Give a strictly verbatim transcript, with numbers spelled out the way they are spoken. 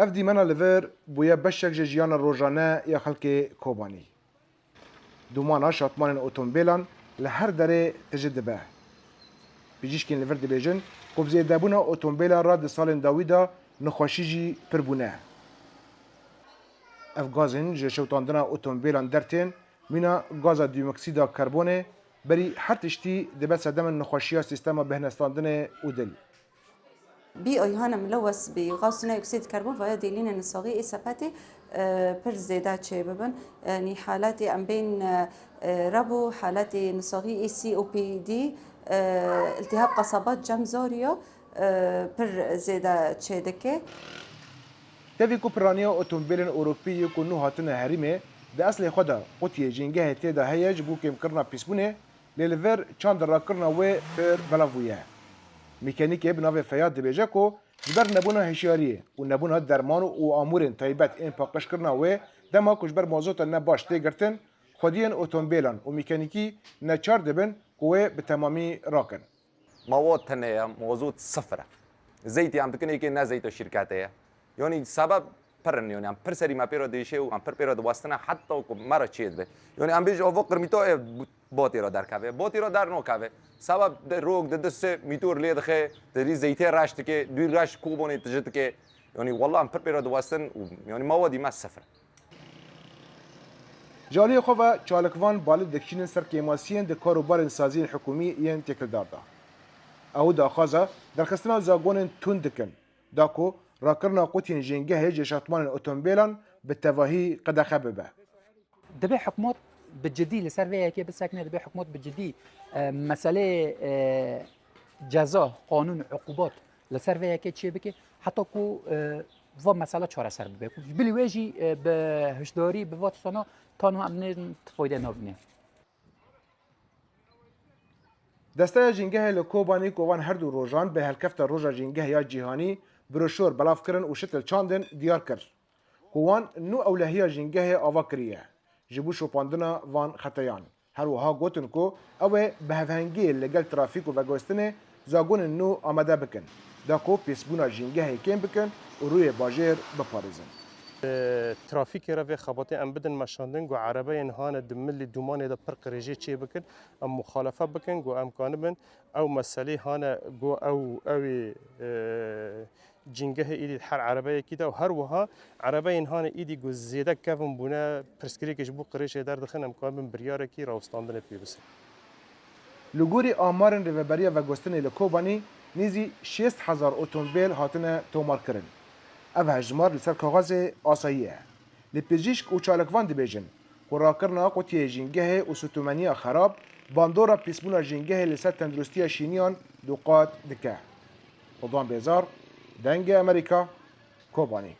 Ev dîmena li vir bûye beşek ji jiyana rojane ya xelkê Kobanî. Dûmana şatmanên otomobîlan li her derê tije dibe. Pizîşkên li vir dibêjin ku bi zêdebûna otomobîlan re di salên dawî de nexweşî jî pir bûne. Ev gazên ji şewitandina otomobîlan dertên, mîna gaza dîoksîda karbonê, berî her tiştî dibe sedemên nexweşiya sîstema bêhnestandinê û dil. بی آیهان ملوث به غاز ثنائي اکسید کربن و یا دهلیل نساغی ای سپتی، اه، پر زیاده چه ببن. یعنی حالت ام بین، اه، اه، ربو، حالت نساغی ای سی او پی دی، اه، التهاب قصبات جم زاریا، اه، پر زیاده چه دکه. Tevî ku piraniya otomobîlên Ewropî yê ku nû hatine herîmê, di eslê xwe de qutiyê jîngehê tê de heye ji bo kêmkirina pîsbûnê, lê li vir çand rakirina wê pir belav bûye. Mekanîkê bi navê Feyyad dibêje ku ji ber nebûna hişyariyê û nebûna derman û amûrên taybet ên paqijkirina wê, dema ku ji ber mazota ne baş tê girtin, xwediyên otomobîlan û mekanîkî neçar dibin ku wê bi temamî rakin. Mawad tune ye, mazot sifir e. Zeytê em dikin êkê ne zeyta şîrketê ye. Yanî sebeb pir in, yanî em pir serî me pê re dêşê û em pir pê re diwestine heta ku me re çê dibe. Yanî em bêjin ava qirmîta ê batê re derkeve. Batê re dernakeve. Sebeb di rok di du sê mîtor lê dixe, di rî zeytê reş dike, dû reş Kobanê tije dike. Yanî wallah em pir pê re diwestin û yanî mawadî me sifir. Ji aliyê xwe ve çalikvan balê dikişînin ser kêmasiyên di kar û barên saziyên hikûmî yên têkildar de. Ew daxwaza derxistina zagonên tund dikin, da ku rakirina qutiyên jîngehê ji şatmanên otomobîlan bi tevahî qedexe bibe. Divê hikûmet bi cidî li ser vê yekê bisekine, divê hikûmet bi cidî, e, meseleyê, e, ceza, qanûn, uqubat li ser vê yekê çê bike, heta ku, e, va mesele çareser bibe. Ku ji bilî wê jî, e, bi hişdarî, bi va tiştana tanha em nê tifayde nabîne. Desteya Jîngehê li Kobanî ku van her du rojan bi helkefta Roja Jîngehê ya Cîhanî broşor belav kirin û şitil çandin diyar kir ku wan nû ewlehiya jîngehê ava kiriye ji bo şopandina van xeteyan. Her wiha gotin ku ew ê bi hevhengiyê li gel trafîk û veguhestinê zagonên nû amade bikin, da ku pîsbûna jîngehê kêm bikin û rûyê bajêr biparêzin. Trafîkê re vê xebatê em bidin meşandin ku erebeyên hane di milî dûmanê de pir qirêjê çê bikin, em muxalefe bikin ku em kanibin ew meselê hane ku ew, ew ê, e, cîngehê îdî her erebeyekî de û her wiha erebeyên hane îdî ku zêde kevin bûne, pirsgirêkê ji bo qirêjê derdixin, em kanibin biryarekî rawestandinê pê bisin. Li gorî amarên Rêveberiya Veguhestinê li Kobanî nêzî şêst hezar otomobîl hatine tomarkirin. Ev hejmar li ser kaxezê asayî ye. Lê pizîşk û çalakvan dibêjin ku rakirina qutiyê jîngehê û sûtûmeniya xerab bandora pîsbûna jîngehê li ser tenduristiya şîniyan du qat dike. Ridwan Bêzar, Dengê Amerîka, Kobanî.